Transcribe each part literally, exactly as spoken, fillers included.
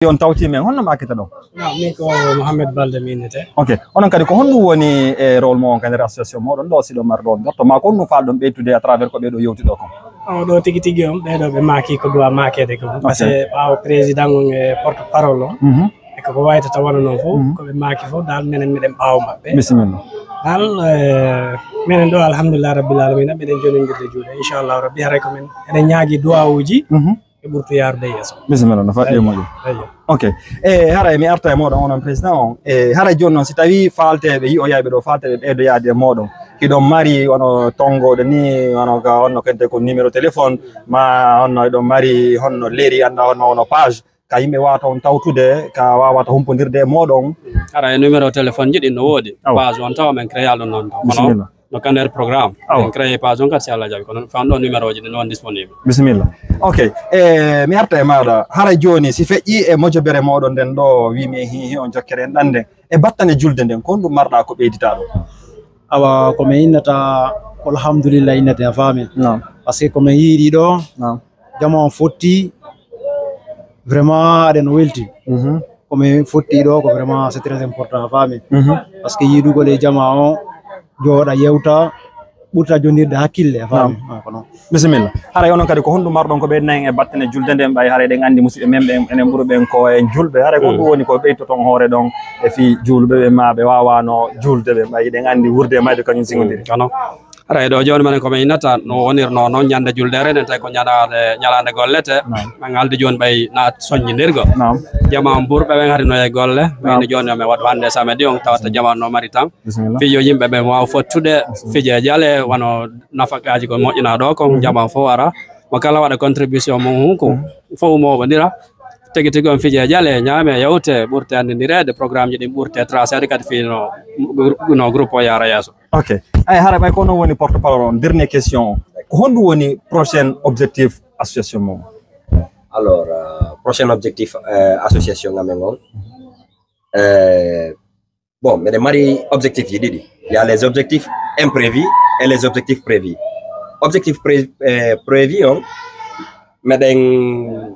On tawti men, honno maakete ɗon? Na, min ko Mohamed Balde mi innete. Ok. Onon kadi, ko honɗum woni e rôle mo on ka nder association moɗon ɗo, si ɗon mari ɗon dotto, ma ko honɗum faalɗon ɓeytude à travers ko ɓeɗo yewti ɗo kon? O ɗo tigi tigi on, ɓeɗo ɓe maaki ko duwa maakede ko. Ok. Parce que ɓaawo président on e porte parole on, mhm, e ko ko waytata wano non fof, mhm, ko ɓe maaki fof, dal menen meɗen ɓaawo maɓɓe. Bisimilla. Dal, eh, menen ɗo, alhamdulillah rabbil alamina, meɗen jonindirde juuɗe. Inchallahu rabbi, haray ko men, eɗen ñaagi duwawuji, mhm, e ɓurtu yaarude yeeso. Bisimilla, no faɗɗi e moƴƴo. Eyyo. Ok. E haray mi arta e moɗon onon président on. E haray jooni noon, si tawi faalteeɓe yi'oyayɓe ɗo, faalteeɓe ɓeydo yaade e moɗon, hiɗon mari wano tonngoɗo ni, wano ka honno kente ko numéro téléphone, ma honno eɗon mari honno leri, annda honno, honno page, ka yimɓe wawata on tawtude, ka wawata humpondirde e moɗon? Haray numéro téléphone ji ɗin no woodi. Awa. Page on tawa men créé ɗum noon. Bisimilla. No ka nder programme. Awa. En créé page on kadi, si Allah jaɓi. Kono fan ɗo numéro ji ɗin non disponible. Bisimilla. Ok. E, mi arta e maɗa. Haray jooni, si feƴƴi e mojobere moɗon nden ɗo, wi mi hi, hi on jokkere en ɗan nden. E battane julde nden, ko honɗum marɗa ko ɓeydita ɗo? Awa, ko mi innata, ko alhamdulillah innata, a faami? Naam. Parce que ko mi yiiɗi ɗo, naam, jama on fotti, vraiment aɗen welti. Mhm. Ko mi fotti ɗo, ko vraiment c'est très important, a faami? Mhm. Parce que yiidugol e jama on, jooɗa yewta, ɓurta jondirde hakkille, a faami? Naam. Ah, ko non. Bisimilla. Haray onon kadi, ko honɗum marɗon ko ɓeydanen e battane julde nden, ɓay haray eɗen anndi musidɓe men ɓen, enen ɓuri ɓen ko en julɓe. Haray ko, mm, ɗum woni ko ɓeytoton hoore ɗon e fii julɓe ɓe ma ɓe wawano julde ɓe, ɓay eɗen anndi wurde e mayde kañum sigodiri. Kono haray ɗo jooni menen ko min innata no wonirno noon ñande julde nden, tawi ko ñalaande, ñalaande gollete. Naam. Min haaldi jooni ɓay na soññindirgo. Naam. Jama on ɓurɓe ɓen hari no e golle. Naam. Ɓay no jooni o men waɗu hannde samedi on tawata jama on no mari tan. Bisimilla. Fijo yimɓe ɓen waawa fottude, bisimilla, fije jale, wano nafaqaaji ko moƴƴinaa ɗo kon, mhm, jama fof ara. Mo kala waɗa contribution mum, ko, mhm, fof moɓondira. Tigi tigi on fije jale, ñaame, yewte, ɓurte anndindireede, programme ji ɗin ɓurte tracé kadi fii no, no groupe o yaara yeeso. Ok. Ay, hara ɓay ko non woni porte parole on, dernière question. Ko honɗum woni prochain objectif association mum? Alors, euh, prochain objectif, euh, association amen on, euh, bon, meɗen mari objectif ji ɗiɗi. Il y a les objectifs imprévus et les objectifs prévus. Objectif pré-, eh, prévu on, meɗen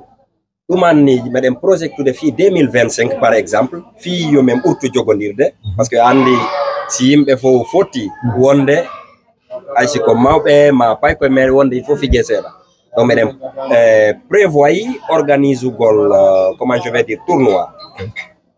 ɗumanni, meɗen projectude fii deux mille vingt-cinq, par exemple, fii yo men ɓurtu jogondirde. Parce que anndi, si yimɓe fof fotti wonde, hay si ko mawɓe ma paykoye men wonde, il faut fijee seeɗa. Donc, meɗen, eh, prévoit organisugol, euh, comment je vais dire, tournoi.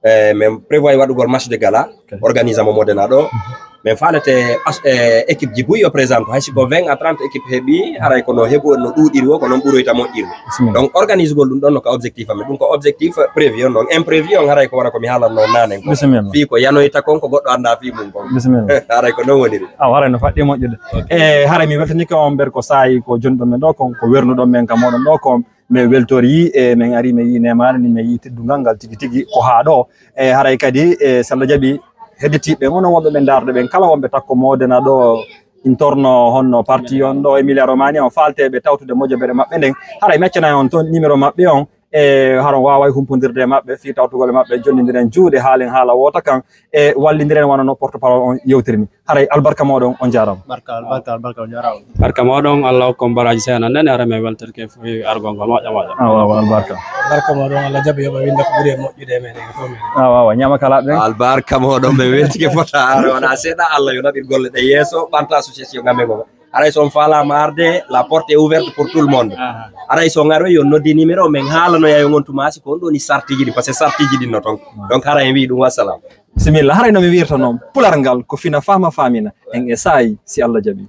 Eh, men prévoit waɗugol match de gala, ok, organise mo Modena ɗo. Mhm. Men faalete as-, eh, équipe ji buy o présente, hay si ko vingt à trente équipe heɓi, haray ko no heɓu, no ɗuuɗiri o, ko non ɓuroyta moƴƴirde. Bisimilla. Donc, organisugol ɗum ɗon no ka objectif amen. Ɗum ko objectif prévu on, donc imprévu on, haray ko wara ko mi haalanno nanen ko. Bisimilla. Fii ko yanoyta kon, ko goɗɗo annda fii mum kon. Bisimilla. Haray ko non woniri. Awa, haray no faɗɗi moƴƴude. Ok. E, haray mi weltanike on ɓer ko saayi ko jonɗon men ɗo kon, ko wernuɗon men ka moɗon ɗo kon. Min weltori, e, min ari, min yi nemaare ni, min yi teddungal ngal tigi tigi ko haa ɗo. E, haray kadi, e, si Allah jaɓi, hedditiiɓe onon wonɓe ɓe ndaarde ɓen, kala wonɓe takko Modena ɗo, intorno honno parti on ɗo, Emilia Romagna on, faalteeɓe tawtude mojobere maɓɓe nden. Haray mi accana on ton numéro maɓɓe on, e, hara on waaway humpondirde e maɓɓe fii tawtugol e maɓɓe, jonnindiren juuɗe, haalen haala woota kan, e wallindiren wano no porte parole on yewtirmi. Haray albarka moɗon, on jaaraama. Barka, albarka, albarka, on jaaraama. Barka moɗon, Allah hokku on baraaji seeɗa nden, haray men weltorike fii argol ngol moƴƴa moƴƴa. Ah, waaw, waaw, albarka. Barka moɗon, Allah jaɓi yoɓa winda ko ɓuri e moƴƴude e meɗen e fof meɗen. Ah, waaw, waaw, ñaama kala ɓen. Albarka moɗon, men weltike fota, haray wona seeɗa, Allah yo naɓir golle ɗe yeeso, ɓanta association ngamen ngo. Haray so on faalaama arde, la porte est ouverte pour tout le monde. Aha. Haray so on aroy, yo noddi numéro, men haalanoya e on tuma si ko on ɗoni sartiji ɗin, parce que sartiji ɗin no ton. Waaw. Donc, haray en wi ɗum, wassalam. Bisimilla, haray no mi wirta noon, pular ngal ko fina faama faamina, en e saayi, si Allah jaɓi.